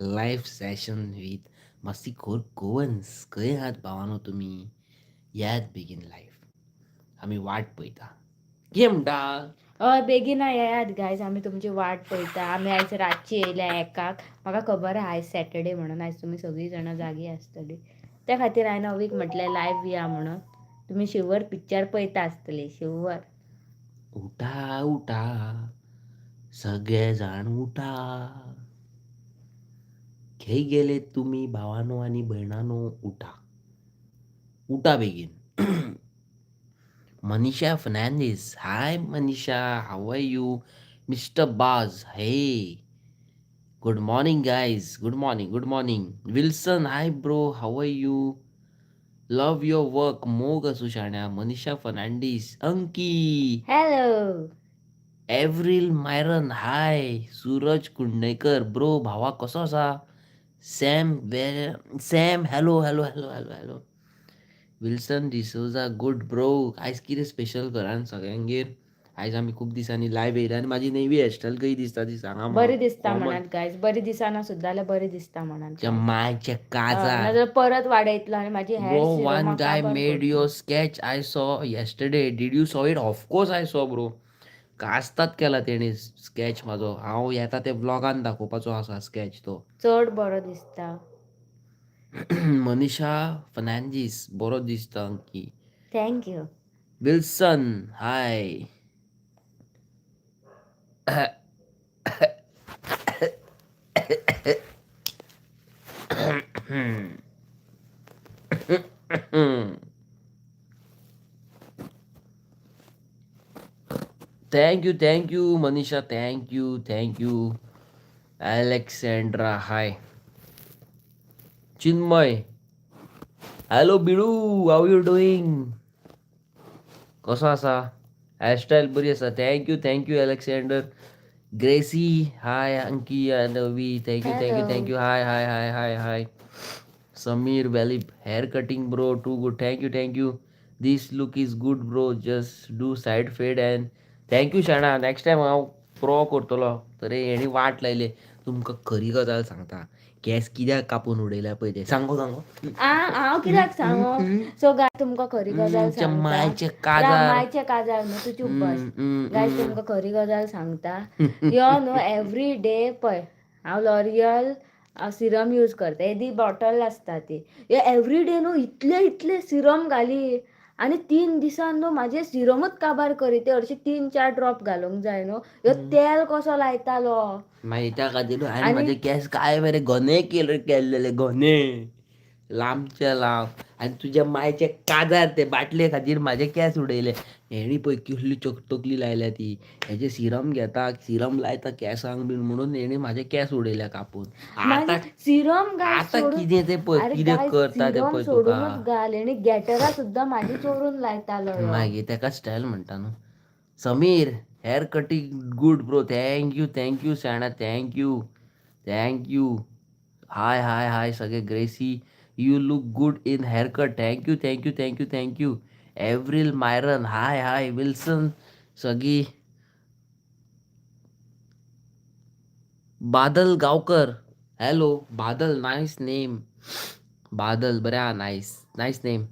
Live session with मस्तीखोर गोवन्स. खंय आहात भावानो तुमी? येयात बेगीन लायव्ह, आमी वाट पळयता. कितें म्हणटा? हय, बेगीन येयात गायज, आमी तुमची वाट पळयता. आमी आयज रातची येयल्या एकाक. म्हाका खबर आहा आयज सॅटर्डे म्हणून आयज तुमी सगळीं जाणां जागी आसतली. त्या खातीर हांवें अवीक म्हटलें लायव्ह या म्हणून. तुमी शुवर पिक्चर पळयता आसतली शुवर. उठा उठा सगळे जाण उठा. खंय गेले तुमी भावानो आनी भयणानो? उठा उठा बेगीन. Manisha Fernandes, hi Manisha, how are you? Mister Baz, hey, good morning guys, good morning, good morning. Wilson, hi bro, how are you? Love your work. मोग आसूं शाण्या. मनीषा फर्नांडीस, अंकी, हॅलो. एव्रिल मायरन, हाय. सूरज कुंडयकर, ब्रो भावा कसो आसा? सॅम वे Sam, hello hello hello hello hello. Wilson D'Souza, good bro. आयज कितें special घरान सगळ्यांगेर? आयज आमी खूब दिसांनी लायव्ह येयले आनी म्हाजी नेवी हेअरस्टायल कशी दिसता ती सांगा बरी म्हाका दिसता कॉमन. म्हणात गायज, बरी दिसना सुद्दां जाल्यार बरी दिसता म्हणात. त्या मायच्या काजार. नाजाल्यार परत वाडयतलो आनी म्हाजी Bro, hair one सिरमा guy काबार made करतलो. your sketch I saw yesterday. Did you saw it? Of course I saw, bro. कास्ताद केला तेणी स्केच म्हाजो. हांव येता ते व्लॉगान दाखोवपाचो आसा स्केच तो. चड बरो दिसता. मनीषा फर्नांडीस, बरो दिसता अंकी. Thank you. Wilson, hi. Thank you, thank you Manisha, thank you, thank you. Alexandra, hi. Chinmay, hello Bidu, how you doing? कसो आसा? हेअरस्टायल बरी आसा. Thank you, thank you Alexander. Gracy, hi. Anki and Avi, thank you, thank you. Hello. Thank you. Hi hi hi hi hi. Sameer Velip, hair cutting bro, too good. Thank you, thank you. This look is good bro, just do side fade and thank you Shana. Next time हांव pro करतलो. तरी हेणी वाट लायली. तुमकां खरी गजाल सांगता, केंस कित्याक कापून उडयल्या पळय ते सांगो सांगो. आ, हांव कित्याक सांगो? सो गायज, तुमकां खरी गजाल तुमच्या सांगता. मायचे काजार. मायचे काजार न्हू, तूं चूप बस. गायज, तुमकां खरी गजाल सांगता. यो न्हू एवरी डे पळय हांव लॉरियल सिरम यूज करता. येदी बॉटल आसता ती. यो एवरी डे न्हू इतले इतले सिरम घाली आनी 3 दिसान न्हू म्हाजे सिरमूच काबार करी. ते हरशीं 3-4 ड्रॉप घालूंक जाय न्हू. ह्यो तेल कसो लायतालो. मागीर त्या खातीर हांवें म्हाजे केंस काय मरे घने केल्लेले, घने लांबचे लांब. आनी तुज्या मायचे काजार ते बाटले खातीर म्हाजे केंस उडयले. हेणी पळय कसली तकली लायल्या ती. हेजे सिरम घेता, सिरम लायता केंसांक बीन म्हणून हेणी म्हाजे केंस उडयले कापून. आतां सिरम आतां कितें तें पळय, कितें करता तें पळय तुका. सोडूनच घाल. हेणी गेटरा सुद्दां म्हाजी चोरून लायतालो. मागीर तेका स्टायल म्हणटा न्हू. Sameer, hair cutting good bro. Thank you, thank you Shana, thank you, thank you. Hi hi hi सगळे. Gracy, you look good in hair cut. Thank you, thank you, thank you, thank you. Avril Myron, hi hi. Wilson सगी. Badal Gaonkar, hello Badal, nice name Badal, बरें आहा, nice nice नेम.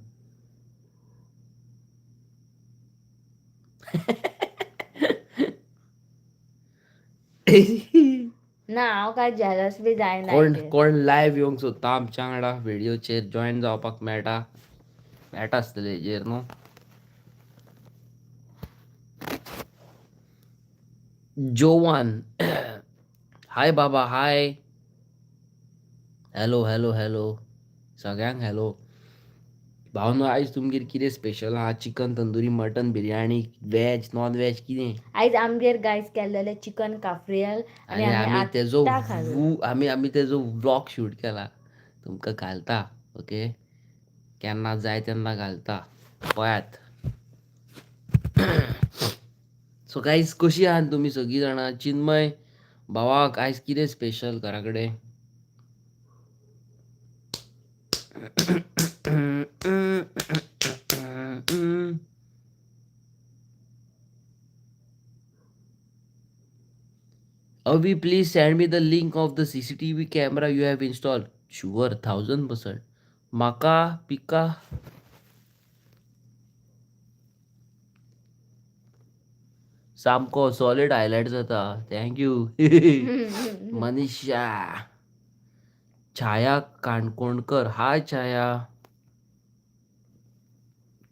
ना, हांव काय jealous बी जायना. कोण कोण लायव्ह येवंक सोदता आमच्या वांगडा व्हिडियोचेर जॉयन जावपाक मेळटा, मेळटा आसतलें हेजेर न्हू. जोवान, हाय बाबा, हाय. हॅलो हॅलो हॅलो सगळ्यांक हॅलो. भावनो, आयज तुमगेर कितें स्पेशल आहा? Chicken tandoori, mutton biryani, veg non veg कितें? आयज आमगेर गायज केल्लेलें चिकन काफ्रियल. आनी आमी तेजो आमी आमी तेजो व्लॉग शूट केला, तुमकां घालता. ओके, केन्ना जाय तेन्ना घालता, पळयात. सो गायज, कशी आहात तुमी सगळीं जाणां? चिन्मय भावाक आयज कितें स्पेशल घरा कडेन? Avi, please send me the link of the CCTV camera you have installed. Sure, 1000%. म्हाका पिका सामको सॉलिड हायलायट जाता. Thank you. Manisha, Chhaya Kankonkar, hi Chhaya.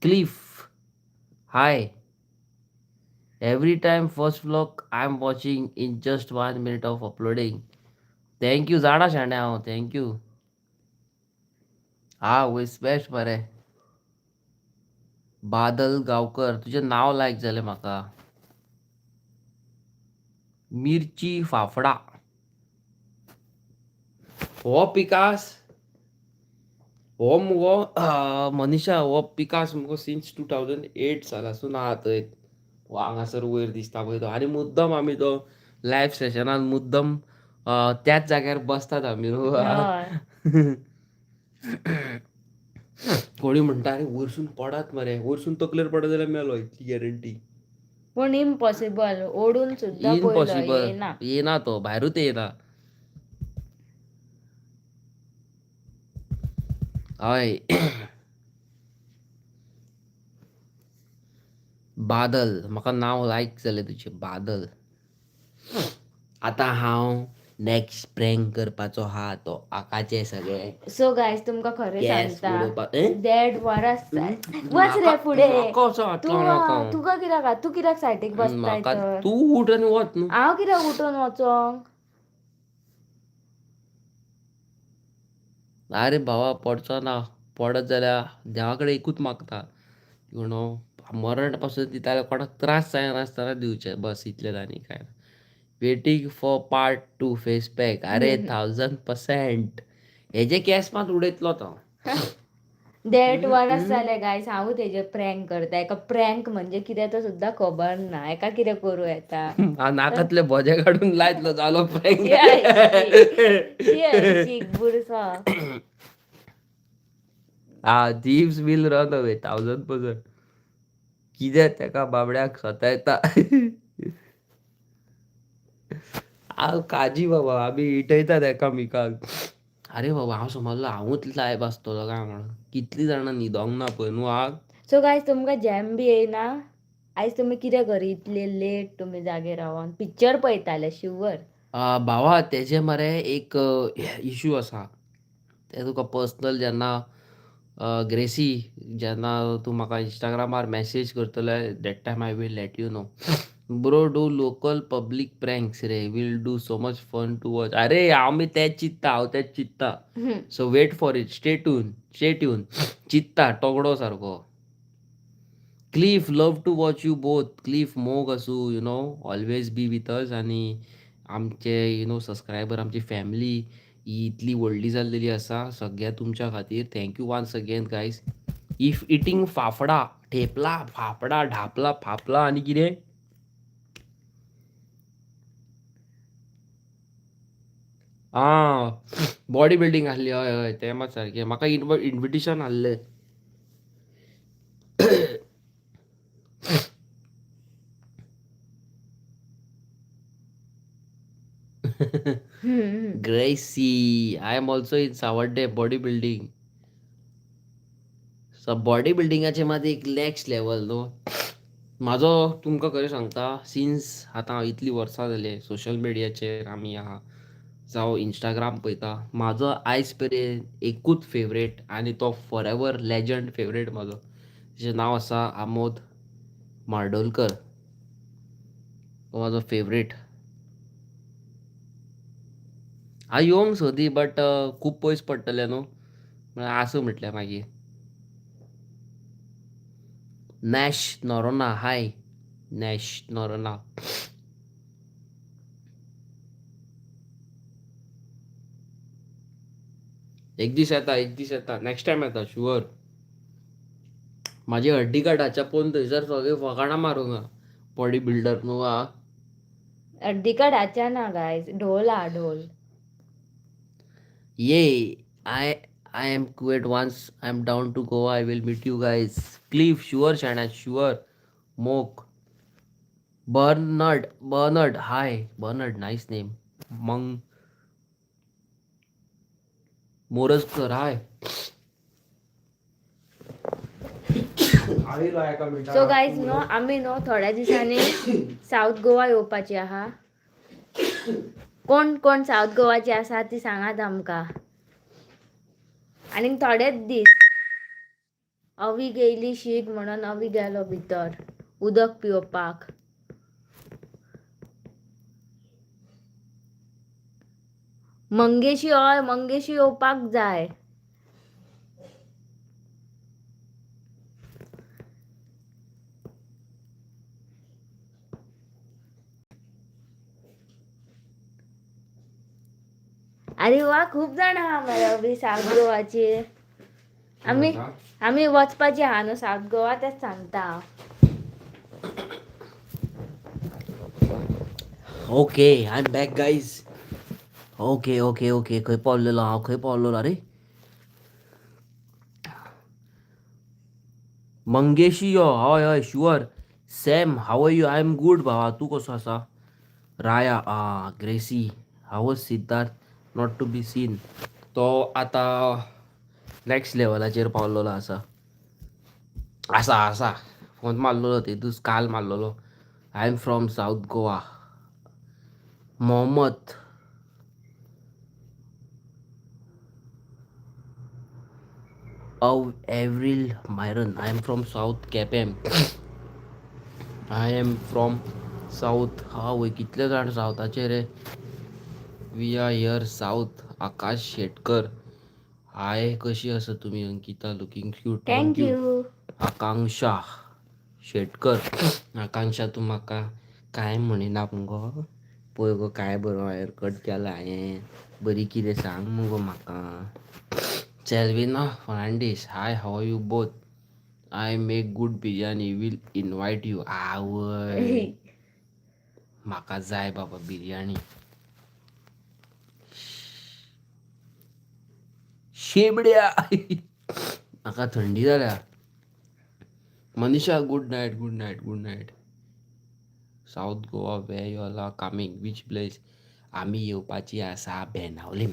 Cliff, hi. Every time first vlog I am watching in just 1 minute of uploading. Thank you जाणा शाण्या हांव, thank you. हा वयस best मरे. बादल गांवकर, तुजें नांव लायक जालें म्हाका. मिरची फाफडा, हो पिकास हो मुगो मनीषा, हो पिकास मुगो सिन्स 2008 सालासून आहा थंय. हो हांगासर वयर दिसता पळय तो. आनी मुद्दम आमी तो लायव सेशनान मुद्दम त्याच जाग्यार बसतात आमी न्हू. हय. कोणी म्हणटा आरे वयरसून पडात मरे, वयरसून तकलेर पडत जाल्यार मेलो, इतली गॅरंटी. पूण इम्पॉसिबल, ओडून सुद्दां पयलो इम्पॉसिबल, येना. येना तो, भायरूच येना. हय. बादल, म्हाका नांव लायक जालें तुजें, बादल. आतां हांव नेक्स्ट प्रँक करपाचो आहा तो आकाचे सगळे. सो गायज तुमकां खरें केस सांगता, उडोवपा देड वरां वच रे फुडें. म्हाका असो हात तूं लावं नाका. तुका कित्याक, तूं कित्याक सायडीक बसताय म्हाका तर? तूं उठ आनी वच न्हू. हांव कित्याक उठून वचोंक? आरे भावा पडचो ना, पडत जाल्यार देवा कडेन एकूच मागता, you know, मरण पासून दिता जाल्यार कोणाक त्रास जायनासतना दिवचें, बस इतलें आनी कांय ना. Waiting for part 2 face pack. अरे 1000%. हेजे केस मात उडयतलो तो. देड वरां जालें गायज, हांव तेजेर प्रँक करता. एका प्रँक म्हणजे कितें तो सुद्दां खबर ना, एका कितें करूं येता. नाकांतले भोजे काडून लायतलो जालो prank. बुरसो. Ah, thieves will run away, 1000%. कितें तेका बाबड्याक सतायता. हांव काजी बाबा, आमी इटयतात एकामेकांक. अरे बाबा हांव समजलो हांवूच लायव आसतलो काय म्हणून. कितलीं जाणां न्हिदोंक ना पळय न्हू आज. सो गायज तुमकां जॅम बी येयना? आयज तुमी कितें करी इतले लेट तुमी जागे रावन पिक्चर पळयताले शुवर. भावा तेजे मरे एक इशू आसा, ते तुका पर्सनल जेन्ना ग्रेसी जेन्ना तूं म्हाका इंस्टाग्रामार मॅसेज करतले that time I will let you know. Bro do local public pranks रे, will do so much fun to watch. अरे आमी तेंच चिंत्ता, हांव तेंच चिंत्ता. So wait for it, stay tune, stay tune. चिंत्ता टोगडो सारको. Cliff, love to watch you both. Cliff मोग आसूं, you know, always be with us. आनी आमचे you know subscriber, आमची फॅमिली ही इतली व्हडली जाल्लेली आसा सगळ्या तुमच्या खातीर. Thank you once again guys. If eating fafda, thepla, fafda, dhapla, fapla आनी कितें? आं, बॉडी बिल्डींग आसली. हय हय, तें मात सारकें. म्हाका इनविटेशन आसलें. Gracy, I am also in Sawarde body building. So body बिल्डिंगाचें मात एक नेक्स्ट लेवल न्हू. म्हाजो तुमकां खरें सांगता, सिन्स आतां हांव इतलीं वर्सां जालीं सोशल मिडियाचेर आमी आहा, जावं इंस्टाग्राम पळयता, म्हाजो आयज मेरेन एकूच फेवरेट आनी तो फॉर एवर लेजंड फेवरेट म्हाजो, तेजें नांव आसा आमोद मार्डोलकर. तो म्हाजो फेवरेट. हांव येवंक सोदी बट खूब पयस पडटलें न्हू, म्हळ्यार आसूं म्हटलें मागीर. नॅश नोरोना, हाय नॅश नोरोना. एक दीस येता, एक दीस येता, नेक्स्ट टायम येता शुअर. म्हाजी हड्डी काडाच्या पोवन थंयसर सगळे फकाणां मारूंक आहा बॉडी बिल्डर न्हू आहा. हड्डी काडाच्या ना गायज, ढोल आहा ढोल. ये I am Kuwait once I am down to Goa, I will meet you guys. Cliff, sure शाण्या, शुअर. मोक. Bernard, Bernard, hi Bernard, nice name. मंग मोरजकर, हाय. सो गायज न्हू आमी न्हू थोड्या दिसांनी सावथ गोवा येवपाची आहा. कोण कोण सावथ गोवाची आसा ती सांगात आमकां. आनीक थोडेच दीस. अवी गेली शीक म्हणून अवी गेलो भितर उदक पिवपाक. मंगेशी, हय मंगेशी येवपाक जाय. अरे वा, खूप जाण आहा मरे अभी सावथ गोवाची. आमी आमी वचपाची आहा न्हू सावथ गोवा, तेच सांगता हांव. Okay, I am back guys. Okay okay okay, खंय पावलेलो हांव? खंय पावलेलो? अरे मंगेशी यो, हय हय, sure. Sam, how are you? I am good भावा, तूं कसो आसा? राया, आ Gracy, how Siddharth? Not to be seen. तो आतां नॅक्स्ट लेवलाचेर पावलेलो आसा. आसा आसा, फोन मारलेलो तेदूस, काल मारलेलो. I am from South Goa. Mohammad Avril Myron, I am from South Quepem. I am from South. हा वय, कितले जाण सावथाचे रे. We are here South. Akash Shetkar, hi, कशी आसा तुमी? Ankita looking cute. Thank you. आकांक्षा शेटकर, आकांक्षा तूं म्हाका कांय म्हणिना मुगो? पळय गो काय बरो हेअर कट केला हांवें, बरी कितें सांग मुगो म्हाका. Selvina Fernandes, hi, how are you both? I make good biryani, will invite you. आवय, म्हाका जाय बाबा बिर्याणी. शेबड्या, म्हाका थंडी जाल्या. मनीषा, good night, good night, good night. South Goa, where you all are coming? Which place? आमी येवपाची आसा बेनावलीम.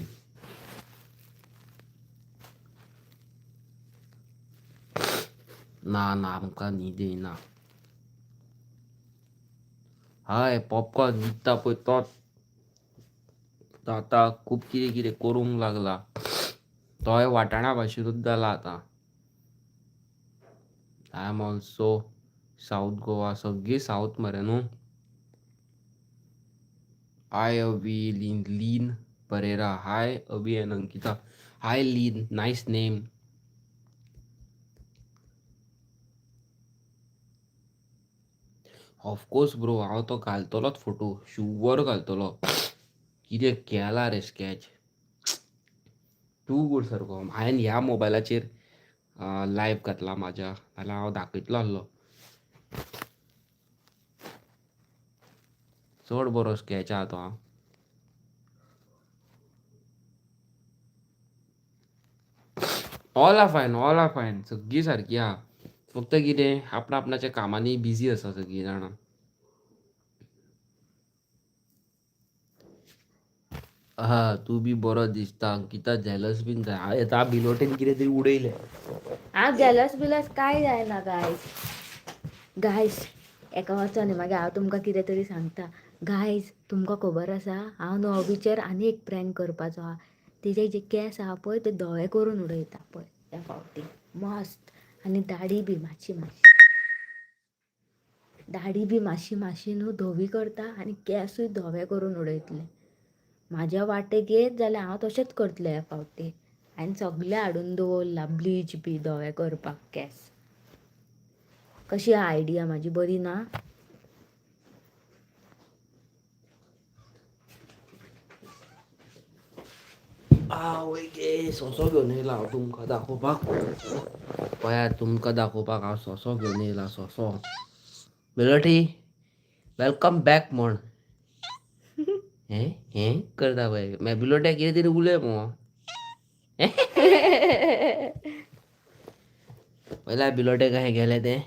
ना ना, आमकां न्हीद येयना. हय, पॉपकॉर्न न्हिदता पळय तोच आतां खूब कितें कितें करूंक लागला. तोय वाटाणा भाशेनूच जाला आतां. I am also South Goa. सगळीं सावथ मरे न्हू. Hi Avi, Lean, Lean Pereira. Hi Avi and Ankita. Hi Lean, nice name. Of course bro, हांव तो घालतलोच फोटो, शुवर घालतलो. कितें केला रे स्कॅच, टू गूड सारको. हांवें ह्या मोबायलाचेर लायव घातला म्हाज्या, नाल्यार हांव दाखयतलो आसलो. चड बरो स्कॅच आहा तो. हांव all are fine, all are fine, सगळीं सारकी आहा. फक्त कितें, आपणा आपणाच्या कामांनी बिजी आसा सगळीं जाणां. हा, तूं बी बरो दिसता अंकिता, जेलस बीन जाय. आतां बिलोटेन कितें तरी उडयलें. हांव जेलस बिलस कांय जायना गायज. गायज एका वचोन मागीर हांव तुमकां कितें तरी सांगता. गायज तुमकां खबर आसा, हांव न्हू अवीचेर आनी एक प्रँक करपाचो आहा. तेजे जे केंस आहा पळय ते धवे करून उडयता पळय ह्या फावटी मस्त. आनी दाडी बी मातशी मातशी, दाडी बी मातशी मातशी न्हू धवी करता आनी केंसूय धवे करून उडयतले. म्हाज्या वाटेक येत जाल्यार हांव तशेंच करतलें ह्या फावटी. हांवें सगळें हाडून दवरलां, ब्लीच बी धवे करपाक केंस. कशी आयडिया म्हाजी, बरी ना? आवय गे, सोंसो घेवन येयला हांव तुमकां दाखोवपाक. पळयात, तुमकां दाखोवपाक हांव सोंसो घेवन येयला, सोंसो. मेलोटी, welcome back म्हण. हें हें करता पळय मागीर बिलोट्या, कितें तरी उलय मुगो. पयल्या बिलोटे कशें गेलें तें.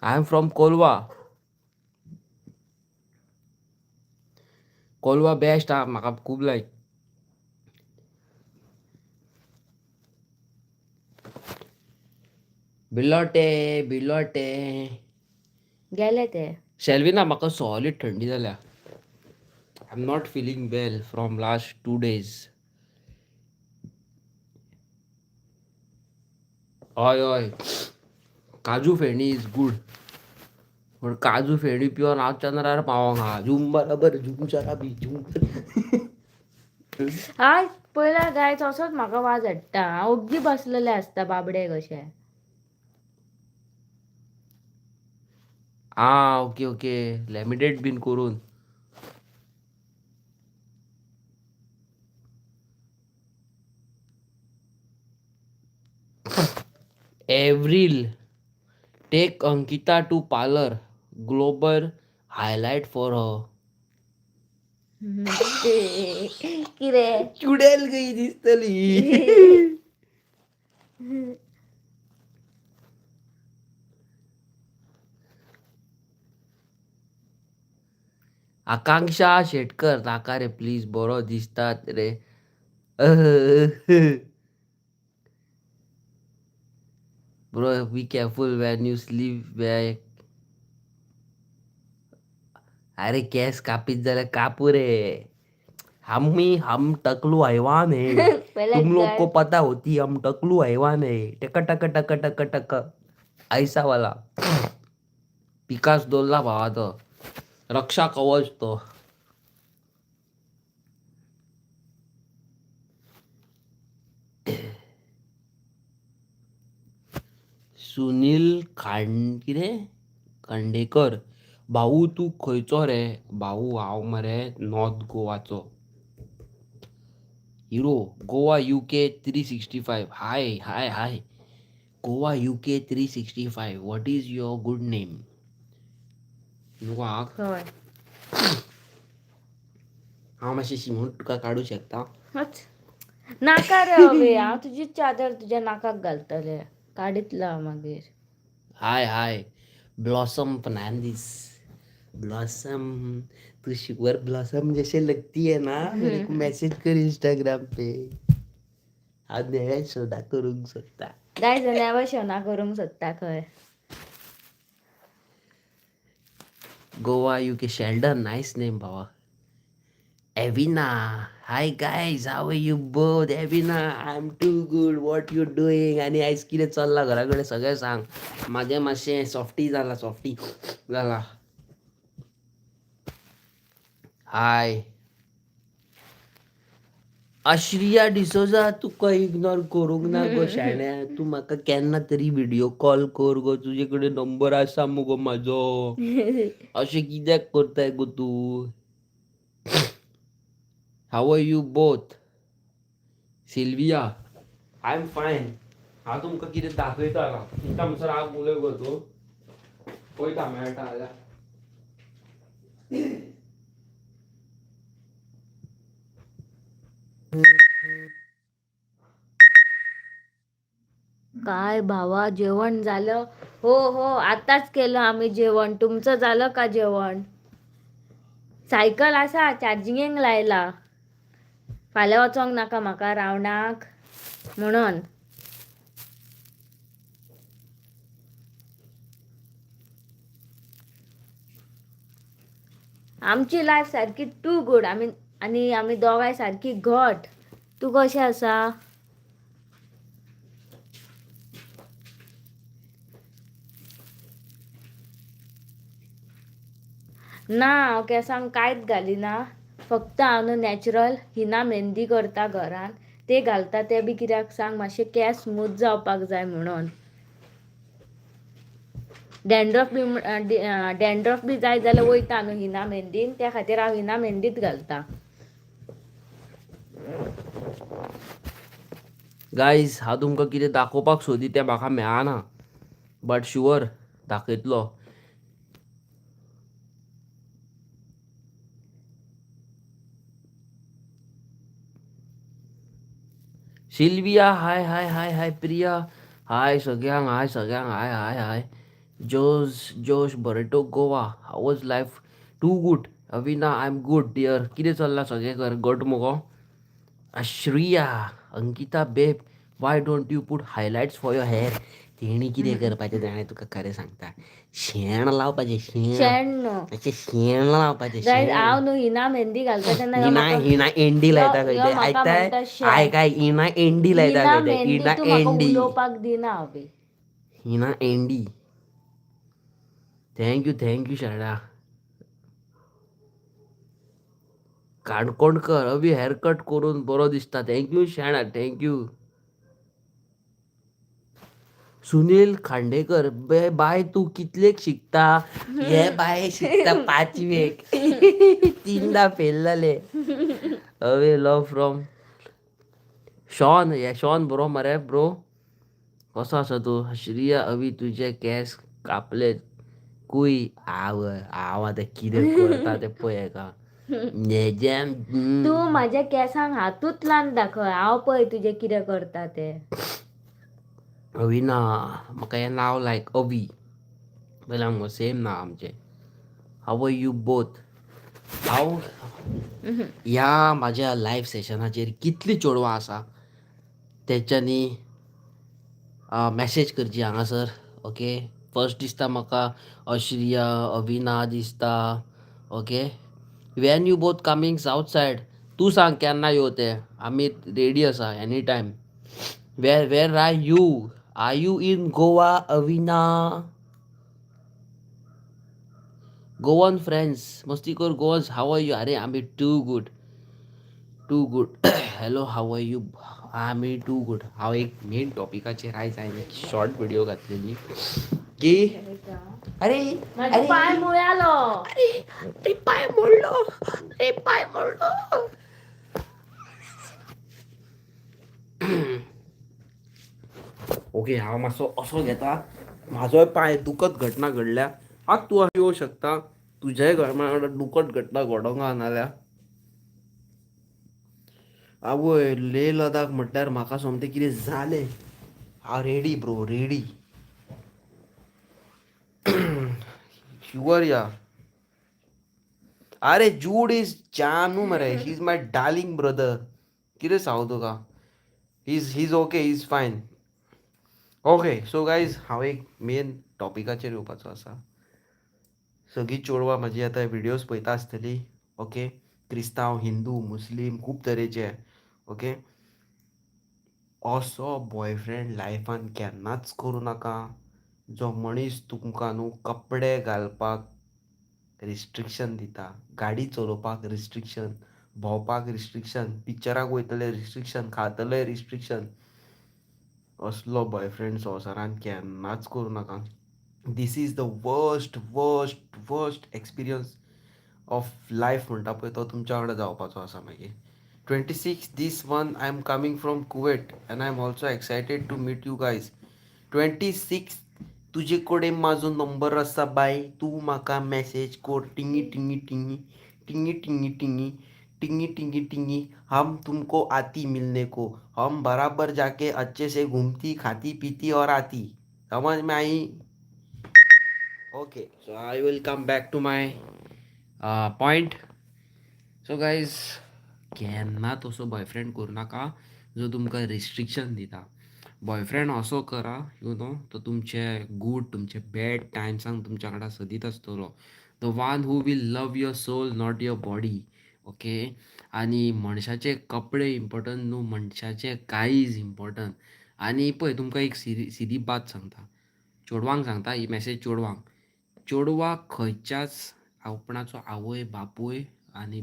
I am from Colva. Colva best हा, म्हाका खूब लायक. बिलोटे बिलोटे. गेले ते. शेल्विना, म्हाका सॉलीड थंडी जाल्या. I am not feeling well from last 2 days. हय हय, काजू फेणी is good. पूण काजू फेणी पिवन हांव चंद्रार पावोंक आहा. झूम बराबर झूम शराबी झूम. हय, पयला गायज असोच म्हाका वाज हाडटा. हांव ओग्गी बसलेलें आसता बाबडे कशें. आं, ओके ओके, लॅमिनेट बीन करून. Avril, take Ankita to parlour, global highlight for her. कितें? चुडेल कशी दिसतली. आकांक्षा शेटकर, नाका रे प्लीज, बरो दिसतात रे. Bro, be careful when you sleep back. अरे केस कापीत जाल्यार कापू रे. हम टकलू हैवान है. पयला तुम लोग को गाय पता होती, हम टकलू हैवान है. टक टक टक टक टक ऐसा वाला. पिकास दोल्ला भावा तो रक्षा कवच तो. सुनील खांड कितें खांडेकर, भाऊ तूं खंयचो रे? भाऊ हांव मरे north गोवाचो. Hero Goa UK 365, hi hi hi. Goa UK 365, what is your good name? नको हा. खंय? हांव मातशें शिमूट तुका काडूं शकता? नाका रे अबे, हांव तुजी चादर तुज्या नाकाक घालतलें. काडीतलो हांव मागीर. हाय हाय ब्लॉसम फर्नांडिस. ब्लॉसम, तू शुगर ब्लॉसम जैसे लगती है ना, मेरे को मैसेज कर इंस्टाग्राम पे. हांव नव्या शोधा करूंक सोदता. गायज, नव्या शोना करूंक सोदता खंय. Goa UK Sheldon, nice name भावा. Evina, hi guys, how are you both? Evina, I am too good, what you doing? आनी आयज कितें चल्लां घरा कडेन सगळें सांग. म्हाजें मातशें सॉफ्टी जाला, सॉफ्टी जाला. हाय अश्रिया डिसोजा, तुका इग्नोर करूंक ना गो शाण्या. तूं म्हाका केन्ना तरी व्हिडियो कॉल कर गो. तुजे कडेन नंबर आसा मुगो म्हाजो. अशें कित्याक करताय गो तूं? How are you both? Sylvia, I am fine. हांव तुमकां कितें दाखयता आतां. तितून म्हणसर हांव उलय गो तूं. पळयता मेळटा जाल्यार. काय भावा, जेवण झालं? हो हो, आताच केलं आम्ही जेवण. तुमचं झालं का जेवण? सायकल आसा, चार्जिंगेक लायला. फाल्यां वचोंक नाका म्हाका रावणाक म्हणून. आमची लायफ सारकी टू गूड. आमी आनी आमी दोगांय सारकी घट. तूं कशें आसा? ना, हांव केंसांक कांयच घालिना. फक्त हांव न्हू नॅचरल हिना मेहंदी करता घरान, ते घालता. ते बी कित्याक सांग? मातशे केंस स्मूथ जावपाक जाय म्हणून. डॅन्ड्रफ बी जायत जाल्यार वयता न्हू हिना मेहंदीन, त्या खातीर हांव हिना मेहंदीच घालता. गायज, हांव तुमकां कितें दाखोवपाक सोदी तें म्हाका मेळना, बट शुअर दाखयतलो. Sylvia, hi hi hi hi. Priya, हाय. सगळ्यांक हाय, सगळ्यांक हाय हाय हाय. Josh Josh Barreto Goa, how was life? Too good. Avina, I am good dear. कितें चल्लां सगळें कर गट मुगो? Shriya, Ankita babe, why don't you put highlights for your hair? तेणी कितें करपाचें जाणें तुका खरें सांगता, शेण लावपाचें, शेण. शेण न्हू. अशें शेण लावपाचें. गायज, शेण. हांव न्हू हिना मेहंदी घालता तेन्ना ह्यो हिना म्हाका हिना एंडी लायता खंय ह्यो ते. म्हाका आयकताय? म्हणटा शेण. आयक आयक, हिना एंडी लायता हिना खंय ते. मेहंदी हिना तूं म्हाका एंडी. उलोवपाक दिना अभी. हिना Andy. Thank you thank you शाणा. काणकोणकर, अवी हेअरकट करून बरो दिसता. Thank you शाणा, thank you. Sunil Khandekar, बे बाय तूं कितलेक शिकता? हे बाय शिकता पांचवेक, तिनदां फेल जाले. Away love from Shaun. हे शॉन बरो मरे ब्रो, कसो आसा तूं? श्रिया, अवी तुजे केंस कापले कूय. आवय, हांव आतां कितें करता तें पळय हेका. हेजें. तूं म्हाज्या केंसांक हातूच लावन दाखय, हांव पळय तुजें कितें करता तें. अविना, म्हाका हें नांव लायक अवी पयलें मुगो, सेम नांव आमचें. How are you both? हांव ह्या म्हाज्या लायव सेशनाचेर कितलीं चेडवां आसा तेंच्यांनी मॅसेज करची हांगासर. ओके, फर्स्ट दिसता म्हाका अश्रिया, अविना दिसता. Okay, when you both coming south side? तूं सांग केन्ना यो तें, आमी रेडी आसा any time. Where are you? Are you in Goa Avina? Goan friends, मस्ती कर. Goans, how are you? अरे आमी too good, too good. Hello, how are you? आमी टू गुड. हांव एक मेन टॉपिकाचेर आयज हांवें एक शॉर्ट व्हिडिओ घातलेली की अरे म्हाजो अरे पांय मुळ्यालो. अरे अरे पांय मोडलो, अरे पांय मोडलो. ओके, हांव मातसो असो घेता. म्हाजोय पांय दुखत घटना घडल्या. आतां तूं येवं शकता, तुज्याय घरा वांगडा दुखत घटना घडोंक नाजाल्यार. आवय, लेह लडाख म्हटल्यार म्हाका सोमतें कितें जालें. हांव रेडी ब्रो, रेडी. शुअर या. अरे जूड is जानू मरे, he is my darling brother. कितें सांगू तुका, he is okay, he is fine. Okay, so guys, हांव एक मेन टॉपिकाचेर येवपाचो आसा. सगळीं चेडवां म्हाजी आतां व्हिडियोज पळयता आसतली. ओके, क्रिस्तांव, हिंदू, मुस्लीम, खूब तरेचे. ओके, असो बॉयफ्रेंड लायफान केन्नाच करूं नाका जो मनीस तुमकां न्हू कपडे घालपाक रिस्ट्रिक्शन दिता, गाडी चलोवपाक रिस्ट्रिक्शन, भोंवपाक रिस्ट्रिक्शन, पिक्चराक वयतले रिस्ट्रिक्शन, खातले रिस्ट्रिक्शन. असलो बॉयफ्रेंड संवसारांत केन्नाच करूं नाका. This is the worst worst worst experience of life म्हणटा पळय तो तुमच्या वांगडा जावपाचो आसा मागीर. 26 this one I am coming from Kuwait and I am also excited to meet you guys. 26 तुजे कडेन म्हाजो नंबर आसा बाय, तूं म्हाका मॅसेज कर. टिंगी टिंगी टिंगी टिंगी टिंगी टिंगी टिंगी टिंगी टिंगी, हम तुमको आती मिलने को, हम बराबर जाके अच्छे से घूमती खाती पीती और आती. समझ में आई? Okay, so I will come back to my point. So guys, केन्नाच असो बॉयफ्रेंड करूं नाका जो तुमकां रिस्ट्रिक्शन दिता. बॉयफ्रेंड असो करा, you know, तो तुमचे गूड तुमचे बॅड टायम्सांक तुमच्या वांगडा सदींच आसतलो. The one who will love your soul, not your body. Okay, आनी मनशाचे कपडे इम्पोर्टंट न्हू, मनशाचे काळीज इम्पोर्टंट. आनी पळय, तुमकां एक सिदी बात सांगता, चेडवांक सांगता ही मॅसेज. चेडवांक, चेडवाक खंयच्याच आपणाचो आवय बापूय आनी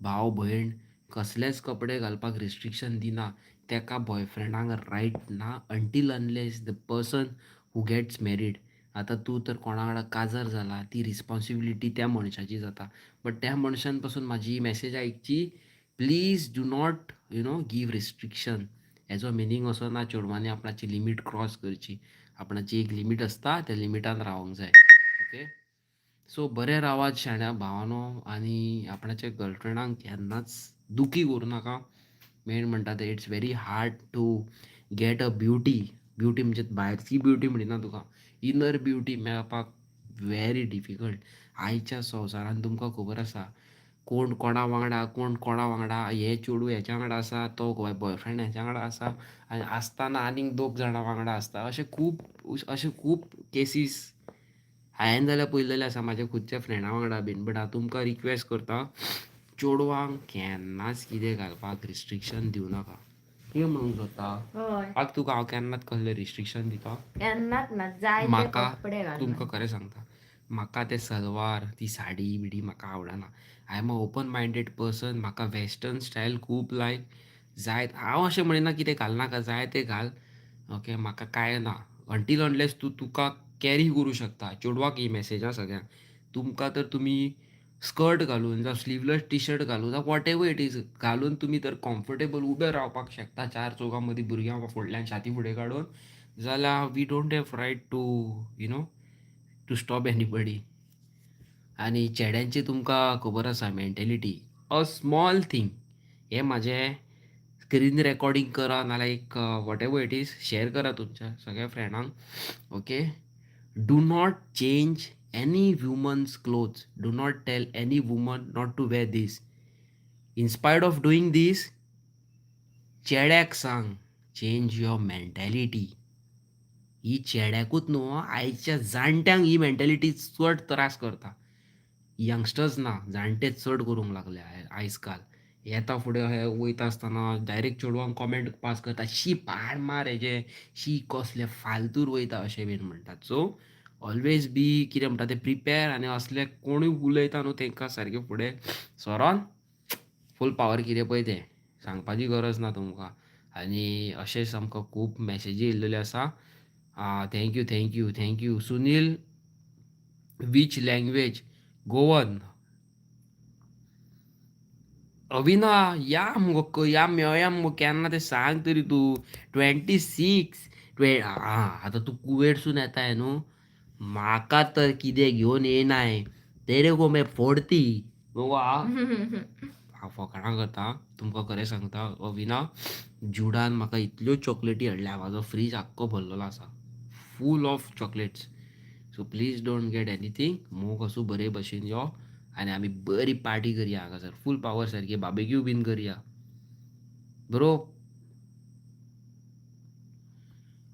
भाव भयण कसलेच कपडे घालपाक रिस्ट्रिक्शन दिना, तेका बॉयफ्रेंडाक रायट ना until unless the person who gets married. आतां तूं तर कोणा वांगडा काजार जाला, ती रिस्पोन्सिबिलिटी त्या मनशाची जाता. बट त्या मनशान पासून म्हाजी ही मॅसेज आयकची, please do not give restriction. हेजो मिनींग असो ना चेडवांनी आपणाची लिमीट क्रॉस करची. आपणाची एक लिमीट आसता, त्या लिमिटान रावंक जाय. ओके, सो बरें रावात शाण्या भावानो आनी आपणाच्या गर्लफ्रेंडाक केन्नाच दुखी करूं नाका. मेन म्हणटा तें, it's very hard to get a beauty. Beauty म्हणजे भायरची ब्युटी म्हणिना तुका, इनर ब्युटी मेळपाक व्हेरी डिफिकल्ट. आयच्या संवसारांत तुमकां खबर आसा कोण कोणा वांगडा, कोण कोणा वांगडा, हें चेडूं हेच्या वांगडा आसा, तो बॉयफ्रेंड हेच्या वांगडा आसा आनी आसतना आनीक दोग जाणां वांगडा आसता. अशे खूब केसीस हांवें जाल्यार पळयलेले आसा म्हाज्या खुदच्या फ्रेंडा वांगडा बीन. बट हांव तुमकां रिक्वेस्ट करता, चेडवांक केन्नाच कितें घालपाक रिस्ट्रिक्शन दिवं नाका. कितें म्हणूंक सोदता? हय. आग, तुका हांव केन्नाच कसलें रिस्ट्रिक्शन दिता? केन्नाच ना, जाय ते म्हाका कपडे घाल. तुमकां खरें सांगता, म्हाका ते सलवार, ती साडी बिडी म्हाका आवडना. I am a open minded person. म्हाका वेस्टर्न स्टायल खूब लायक. जाय, हांव अशें म्हणिना कितें घालनाका, जाय तें घाल, ओके, म्हाका कांय ना, अंटील अनलेस तूं तुका कॅरी करूं शकता. चेडवाक ही मॅसेज आहा सगळ्यांक. तुमकां तर तुमी स्कर्ट घालून जावं स्लिवलस टी शर्ट घालून जावं what ever it is घालून तुमी तर कम्फर्टेबल उबे रावपाक शकता चार चौगां मदीं भुरग्यां फुडल्यान छाती फुडें काडून जाल्यार we don't have right to stop anybody. आनी चेड्यांची तुमकां खबर आसा मेंटेलिटी. अ स्मॉल थींग, हें म्हाजें स्क्रीन रेकॉर्डिंग करा नाल्यार एक what ever it is share करा तुमच्या सगळ्या फ्रेंडांक, okay. Do not change any woman's clothes. Do not tell any woman not to wear this. In spite of doing this, चेड्याक सांग, change your mentality. ही चेड्याकूच न्हू, आयच्या जाणट्यांक ही मेंटेलिटी चड त्रास करता. यंगस्टर्स ना, जाणटे चड करूंक लागले आयज काल. येता फुडें अशें वयता आसतना डायरेक्ट चेडवांक कॉमेंट पास करता, शी पाड मार हेजें, शी कसलें फालतूर वयता, अशें बीन म्हणटात. सो ऑलवेज बी कितें म्हणटा तें प्रिपेर आनी असले कोणूय उलयता न्हू तांकां सारकें फुडें सरोन फूल पावर कितें पळय तें सांगपाची गरज ना तुमकां. आनी अशेंच आमकां खूब मॅसेजी येयल्लेल्यो आसा. Thank you, thank you, thank you. Sunil, which language? Goan. Avina, या मुगो, या मेळया मुगो केन्ना तें सांग तरी तूं. 26 आं, आतां तूं कुवेटसून येताय न्हू, म्हाका तर कितें घेवन येयनाय, तेरे को मैं फोडती मुगो. आं, हांव फकाणां करता, तुमकां खरें सांगता अविना, जुडान म्हाका इतल्यो चॉकलेटी हाडल्या, म्हाजो फ्रीज आख्खो भरलेलो आसा, full of chocolates. So please don't get anything. मोग आसूं, बरे भशेन यो आनी आमी बरी पार्टी करया हांगासर, फूल पावर सारकी बार्बेक्यू बीन करया. Bro,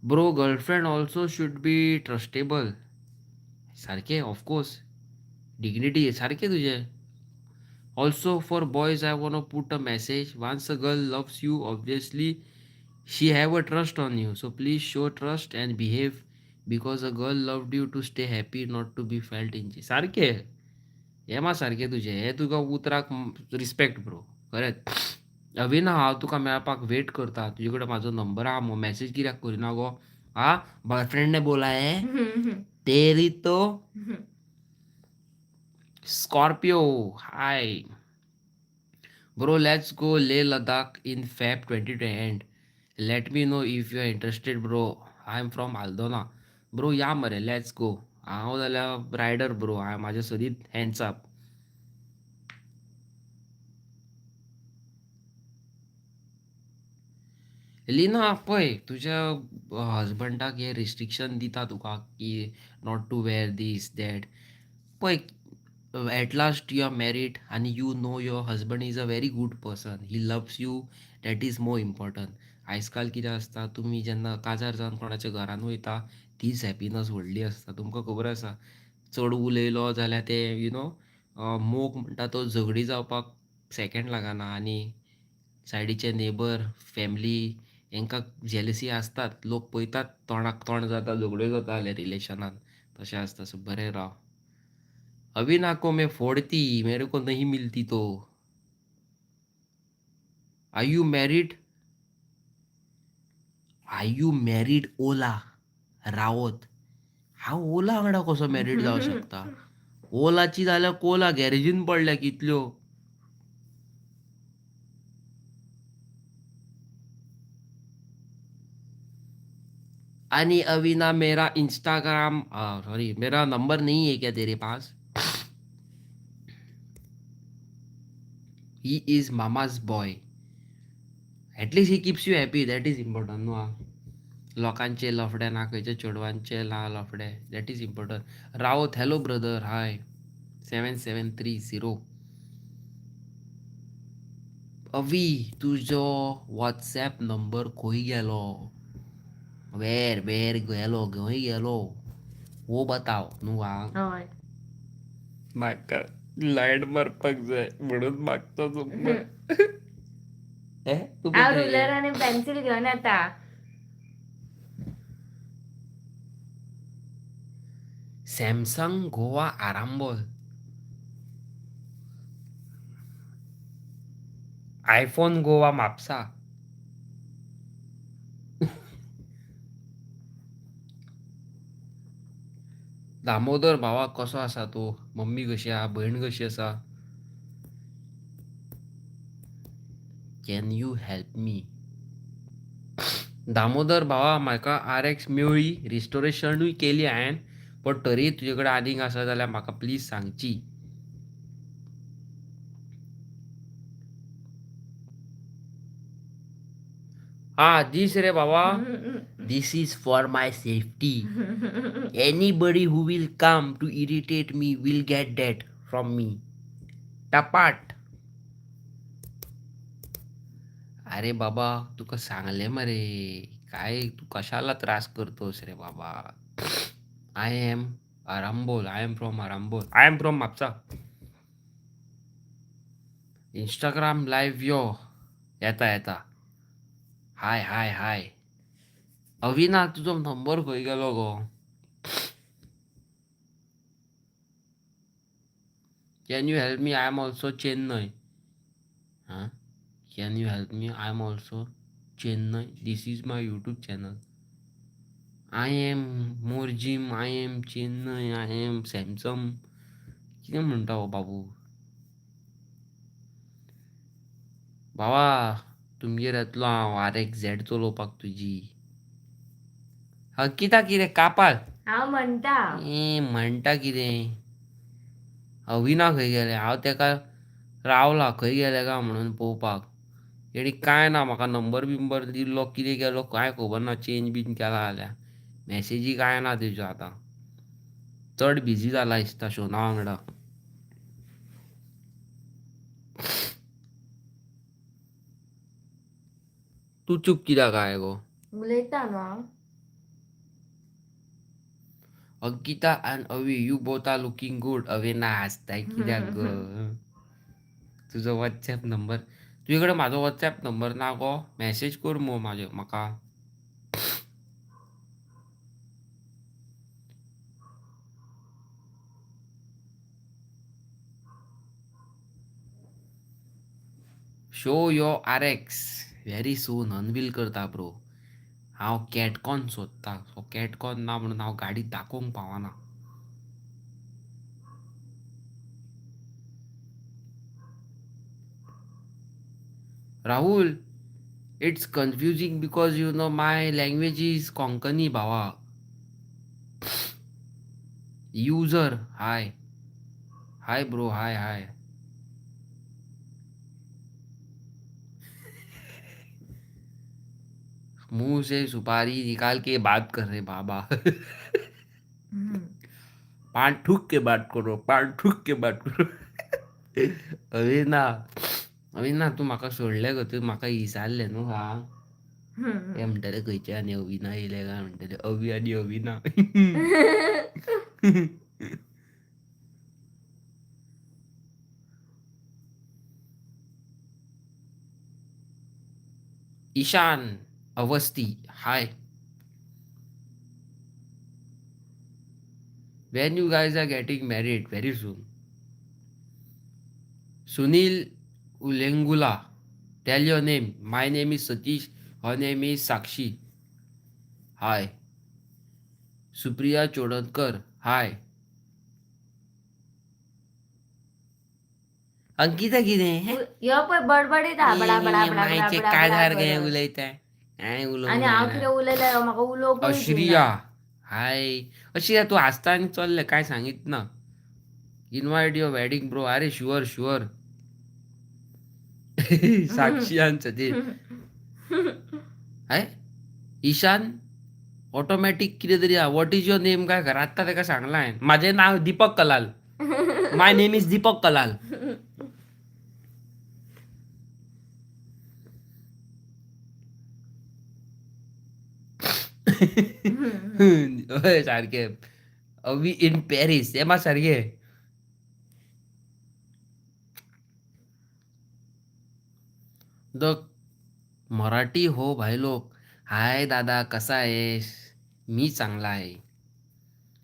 bro, girlfriend also should be trustable. सारकें, ऑफकोर्स, डिग्निटी सारकें तुजें. Also for boys I want put a message: once a girl loves you, obviously she have a trust on you, so please show trust and behave, because a girl loved you to stay happy, not to be felt in. सारकें, हें मात सारकें तुजें, हें तुका उतराक respect bro, खरेंच. अविना, हांव तुका मेळपाक वेट करता. तुजे कडेन म्हाजो नंबर आहा मगो, मॅसेज कित्याक करिना गो? आ, बॉयफ्रेंड ने बोला है तेरी तो. Scorpio, hi bro, let's go Leh Ladakh in Feb 20 and let me know if you are interested, bro. I am from Aldona. Bro, या मरे, let's go. हांव जाल्यार रायडर ब्रो, हांव म्हाजे सदींच हँड्स अप. लीना, पळय, तुज्या हजबंडाक हे रिस्ट्रिक्शन दिता तुका की not to wear this that, पळय, at last you are married आनी you know your husband is a very good person, he loves you, that is more important. आयज काल कितें आसता, तुमी जेन्ना काजार जावन कोणाच्या घरान वयता, तीच हॅपिनस व्हडली आसता. तुमकां खबर आसा, चड उलयलो जाल्यार ते you know मोग म्हणटा तो झगडी जावपाक सेकेंड लागना. आनी सायडीचे नेबर, फॅमिली हेंकां जेलसी आसतात. लोक पळयतात, तोंडाक तोंड जाता, झगड्यो जाता जाल्यार रिलेशनान तशें आसता. सो बरें राव. अविना को मैं फोड़ती, मेरे को नहीं मिलती तो. Are you married? Are you married? Ola Rawat, हांव ओला वांगडा कसो मॅरीड जावं शकता? ओलाची जाल्यार कोला गॅरेजीन पडल्या कितल्यो. आणि अविना, मेरा इंस्टाग्राम, सॉरी, मेरा नंबर नहीं है क्या तेरे pass? He is mama's boy. At least he keeps you happy, that is important. No. लोकांचे लफडे ना, खंयच्या चेडवांचे ना लफडे. That is important. Raut, hello brother, hi. 7730. Avi, तुजो वॉट्सॅप नंबर खंय गेलो? वेर वेर गेलो, खंय गेलो वो बताव न्हू आं. हय. म्हाका लायन मारपाक जाय म्हणून मागता नंबर. तूं हांव खंय रुलर आनी पेन्सिल घेवन येता. Samsung Goa Arambol. iPhone Goa Mapusa. Damodar भावा कसो आसा तूं? मम्मी कशी आहा? भयण कशी आसा? Can you help me? Damodar भावा, म्हाका RX मेळ्ळी, रिस्टोरेशनूय केली हांवें, पण तरी तुजे कडेन आनीक आसा जाल्यार म्हाका प्लीज सांगची. हा दीस रे बाबा, this is for my safety. Anybody who will come to irritate me will get that from me. टपाट. अरे बाबा, तुका सांगलें मरे, काय तू कशाला त्रास करतोस रे बाबा. I am Arambol, I am from Arambol, I am from Mapusa. Instagram live यो. येता येता. हाय हाय हाय. अविना, तुजो नंबर खंय गेलो गो? Can you help me? I am also Chennai. हां, can you help me? I am also Chennai. This is my YouTube channel. I am Morjim, I am Chennai, I am Samsung. कितें म्हणटा हो बाबू? बाबा, तुमगेर येतलो हांव RX Z चलोवपाक तुजी. अंकिता कितें कापाल? हांव म्हणटा. ए म्हणटा कितें? अविना खंय गेलें? हांव तेका रावला खंय गेलें काय म्हणून पळोवपाक. तेणी कांय ना म्हाका नंबर बिंबर दिल्लो, कितें केलो कांय खबर ना. चेंज बीन केला जाल्यार मॅसेजी कांय ना तेज्यो. आतां चड बिजी जाला दिसता शोना वांगडा. तूं चूप कित्याक काय गो? उलयता न्हू हांव. Ankita and Avi, you both are looking good. Avina हासताय कित्याक गो? तुजो वॉट्सॅप नंबर, तुजे कडेन म्हाजो वॉट्सॅप नंबर ना गो? मॅसेज कर मुगो म्हाजे म्हाका. Show your RX very soon. Unveil करता ब्रो. हांव कॅटकॉन सोदता, सो कॅटकॉन ना म्हणून हांव गाडी दाखोवंक पावना. Rahul, it's confusing because you know my language is Konkani भावा. User, hi hi bro, hi hi. मुंह से सुपारी निकाल के बात कर रहे बाबा. पान ठूक के बात करो, पान ठूक के बात करो. अरे ना अरे ना, तूं म्हाका सोडलें गो, तूं म्हाका विचारलें न्हू. हा, ते म्हणटले खंयचे आनी अविना येयले काय म्हणटले. अवी आनी अविना. Ishan Awasthi, hi. When you guys are getting married? Very soon. Sunil Ulengula, tell your name. My name is Satish, her name is Sakshi. Hi. Supriya Chodankar, hi. Ankita कितें यो पळय बडबडीता बडा बडा बडा बडा मायचे बडा काजार बडा गे करत. उलयता, कांय उलोवंक आनी हांव जायना. कितें उलयलें म्हाका उलोवंकूय दिना. अश्रिया, हाय. अश्रिया, तूं हांसता आनी चल्लें, कांय सांगीत ना. Invite your wedding bro. अरे शुअर शुअर. साक्षी आनी सतीश. हाय. Ishan ऑटोमॅटीक कितें तरी आहा. What is your name काय खरें आत्तां ताका सांगलां हांवें. म्हाजें नांव Deepak Kalal. My name is Deepak Kalal. हय सारकें. अवी इन पॅरीस हें मात सारकें. The Marathi हो भाई लोक. हाय दादा कसा आहेस? मी चांगला आहे.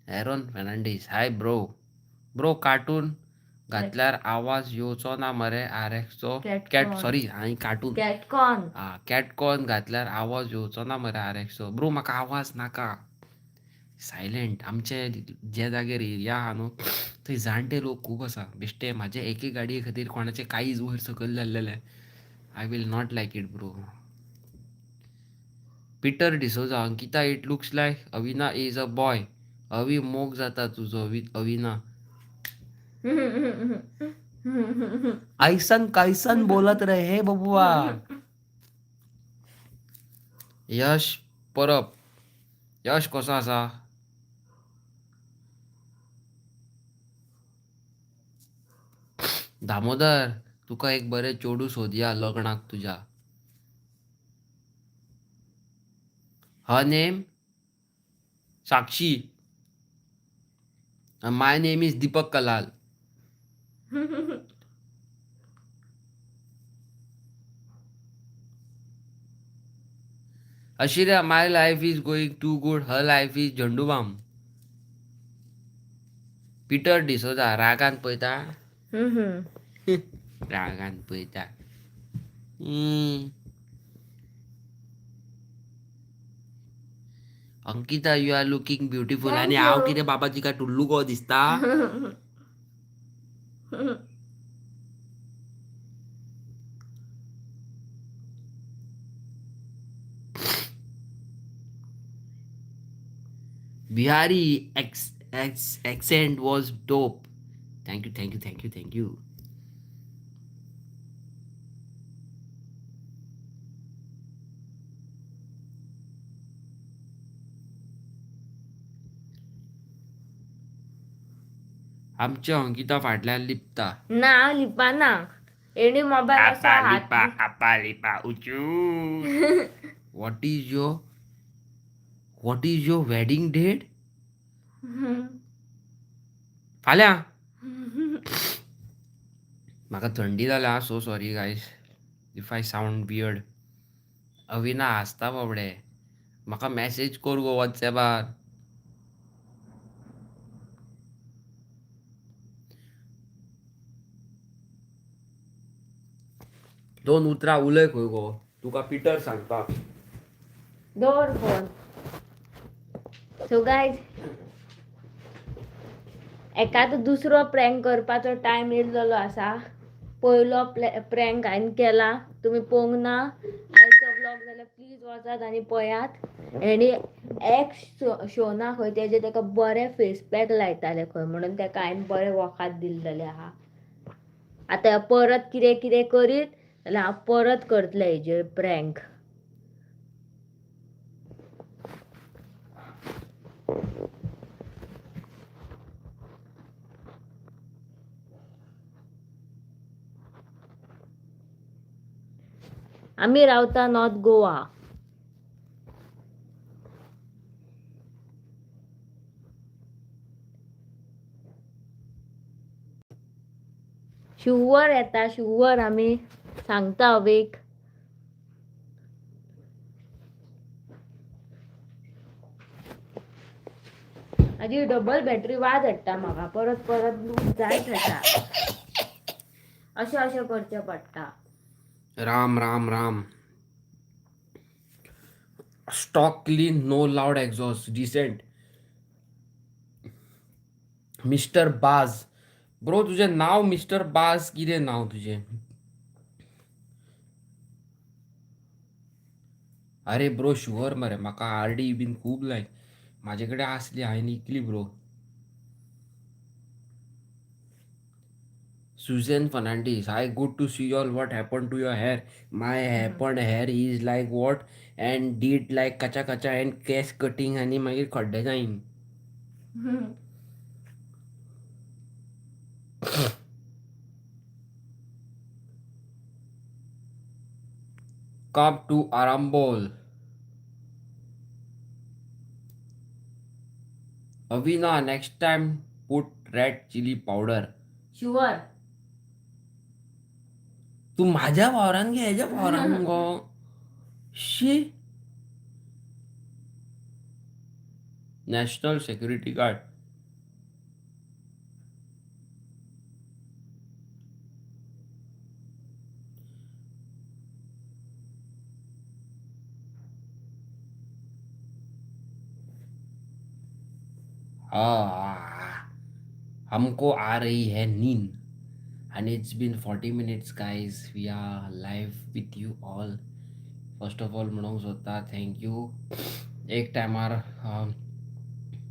Aaron Fernandes hi bro. Bro cartoon घातल्यार आवाज येवचो ना मरे आर एक्सचो. कॅट कॅटकॉन. सॉरी हांवें कार्टून. कॅटकॉन. आं कॅटकॉन घातल्यार आवाज येवचो ना मरे आर एक्सचो. ब्रो म्हाका आवाज नाका. सायलेंट. आमचे जे जाग्यार एरिया आहा न्हू थंय जाणटे लोक खूब आसा. बेश्टे म्हाजे एके गाडये खातीर कोणाचें काळीज वयर सकयल जाल्लेलें. I will not like it bro. Peter D'Souza, Ankita it looks like Avina is a boy. Avi मोग जाता तुजो विथ अविना. ऐसन कैसन बोलत रहे बबुआ. यश परब. यश कसो आसा? दामोदर तुका एक बरें चेडूं सोदया लग्नाक तुज्या. Her name Sakshi. My name is Deepak Kalal. Ashirya, my life is going too good. Her life is Zandu Balm. Peter D'Souza रागान पळयता. रागान पळयता. Ankita you are looking beautiful. Thank आनी हांव you. कितें बाबा तिका टुल्लू को दिसता? Bihari accent was dope. Thank you, thank you, thank you, thank you. आमच्या अंकिता फाटल्यान लिपता. ना हांव लिपाना. एणी मोबायल असो आपा लिपा हात. आपा लिपा उचू. What is your wedding date? फाल्यां. म्हाका थंडी जाल्या. So sorry guys if I sound weird. Avina हांसता बाबडे. म्हाका मॅसेज कर गो वॉट्सएपार. दोन उतरां उलय खंय गो. तुका पिटर सांगता. दवर फोन. सो गायज एकादो दुसरो प्रँक करपाचो टायम येयल्लो आसा. पयलो प्रँक हांवें केला तुमी पळोवंक ना आयचो व्लॉग जाल्यार प्लीज वचात आनी पळयात. हेणी एक्स शोना खंय तेजे ताका बरें फेस पॅक लायताले खंय म्हणून ताका हांवें बरें वखद दिल्लेलें आहा. आतां परत कितें कितें करीत जाल्यार हांव परत करतलें हेजेर प्रँक. आमी रावता नॉर्थ गोवा. शुवर येता शुवर आमी सांगता अवेक. म्हाजी डबल बॅटरी वाज हाडटा म्हाका परत परत लूज जायत आसा. अशें अशें करचें पडटा. Ram Ram Ram. Stock clean, no loud exhaust, decent. Mister Baaz. Bro तुझें नांव मिस्टर बाज कितें नांव तुजें? अरे ब्रो शुअर मरे म्हाका आर डी बीन खूब लायक. म्हाजे कडेन आसली हांवें इकली bro. Susan Fernandes, hi, good to see you all. What happened to your hair? My happen hair is like what and did like kacha kacha and case cutting आनी मागीर खड्डे जायन. Come to Arambol. Avina, next time put red chili powder. Sure. तू माझ्या वावरान गे हेज्या वावरान मुगो शी. National security guard. हाँ, हमको आ रही है नींद and it's been 40 minutes, guys, we are live with you all. First of all म्हणूंक सोदता thank you. एक टायमार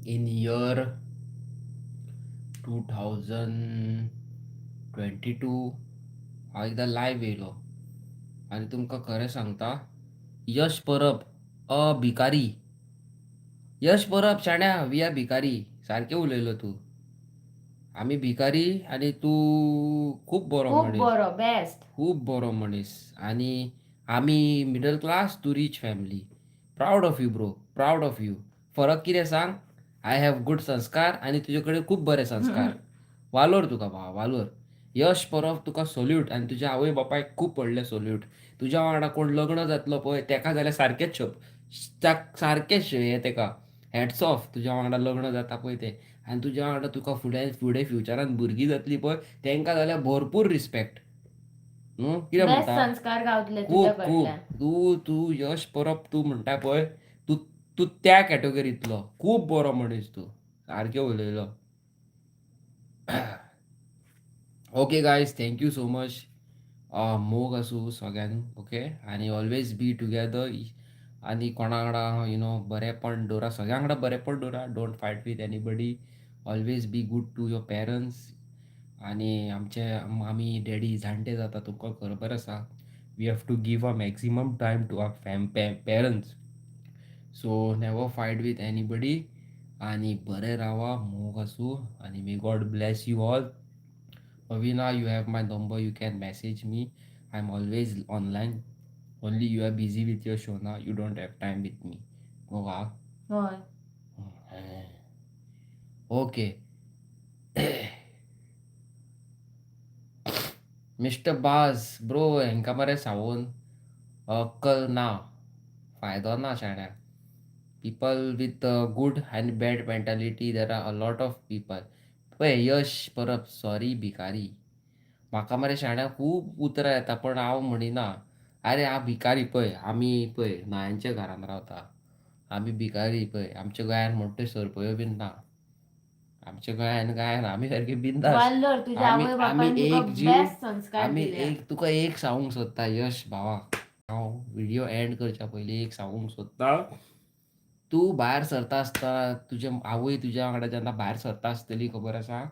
इन इयर 2022 हांव एकदां लायव्ह येयलो आनी तुमकां खरें सांगता, यश परब अ भिकारी, यश परब शाण्या, we are भिकारी. सारकें उलयलो तूं. आमी भिकारी आनी तूं खूब बरो खूब मनीस. बरो, बेस्ट. खूब बरो मनीस. आनी आमी मिडल क्लास, तूं rich family. Proud of you, bro, proud of you. फरक कितें सांग? I have good संस्कार आनी तुजे कडेन खूब बरे संस्कार. वालोर तुका भावा, वालोर. यश परब, तुका सल्यूट आनी तुज्या आवय बापायक खूब व्हडलें सल्यूट. तुज्या वांगडा कोण लग्न जातलो पळय तेका जाल्यार सारकेंच शप सारकेंच हें तेका हॅट्स ऑफ. तुज्या वांगडा लग्न जाता पळय तें आनी तुज्या वांगडा तुका फुडें फुडें फ्युचरान भुरगीं जातलीं पळय तेंकां जाल्यार भरपूर रिस्पेक्ट न्हू. कितें बेस्ट म्हणटा? संस्कार गावतले खूब तुज्या खूब कडल्यान. तूं तूं यश परब तूं म्हणटा पळय, तूं तूं त्या कॅटेगरींतलो. खूब बरो मनीस तूं. सारकें उलयलो. Okay guys, thank you so much. मोग आसूं सगळ्यांक. ओके, आनी ऑलवेज बी टुगेदर आनी कोणा वांगडा you know बरेंपण दवरा, सगळ्यां वांगडा बरेंपण दवरा. Don't fight with anybody, always be good to your parents. आनी आमचे मामी डॅडी जाणटे जाता, तुमकां खबर आसा, we have to give a maximum time to our fam parents. So never fight with anybody आनी बरें रावा. मोग आसूं आनी may God bless you all. Avina, you have my number, you can message me. I am always online. Only you are busy with your show now, you don't have time with me. हो का? हय. Okay. Mister बाज bro, हेंकां मरे सांगून अक्कल ना, फायदो ना शाण्या. People with good and bad mentality, there are a lot of people. पळय यश परब, सॉरी भिकारी. म्हाका मरे शाण्या खूब उतरां येता पण हांव म्हणिना. आरे हांव भिकारी पळय, आमी पळय नायांच्या घरान रावता. आमी भिकारी पळय, आमच्या गोंयान म्हणटा सरपयो बीन ना. आमच्या गोंयान काय ना, आमी सारके बिंदास. वाल्लोर तुज्या आमी आवय आमी बापायन तुका एक जीव बेस्ट संस्कार आमी दिल्या. एक तुका एक सांगूंक सोदता यश भावा, हांव व्हिडियो एंड करच्या पयलीं एक सांगूंक सोदता. तूं भायर सरता आसतना तुजे आवय तुज्या वांगडा जेन्ना भायर सरता आसतली खबर आसा,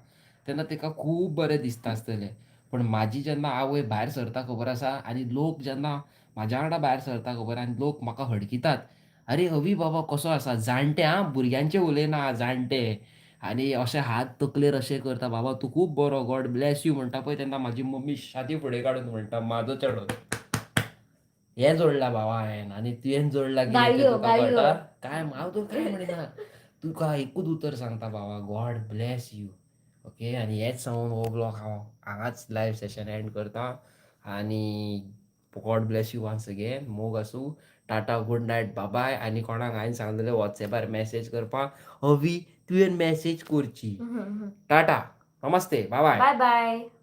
तेन्ना तिका खूब बरें दिसता आसतलें. पण म्हाजी जेन्ना आवय भायर सरता खबर आसा आनी लोक जेन्ना म्हाज्या वांगडा भायर सरता खबर आनी लोक म्हाका हडकितात, अरे अवी बाबा कसो आसा, जाणटे आं, भुरग्यांचे उलयना, जाणटे, आनी अशे हात तकलेर अशें करता, बाबा तूं खूब बरो, गॉड ब्लॅस you म्हणटा पळय, तेन्ना म्हाजी मम्मी छाती फुडें काडून म्हणटा, म्हाजो चेडो हें जोडलां भावा हांवें आनी तुवें जोडलां कितें तें गाळयो तुका गाळयो. कळटा काय? हांव तुका काय म्हणिना, तुका एकूच उतर सांगता बाबा, गॉड ब्लॅस you. Okay, आनी हेंच सांगून हो ब्लॉग हांव हांगाच लायव सेशन एंड करता आनी God bless you once again. मोग आसूं. टाटा, गुड नायट, बाय. आनी कोणाक हांवें सांगलेलें वॉट्सॅपार मॅसेज करपाक, अवी तुवें मॅसेज करची. टाटा, नमस्ते, बाय. Bye bye.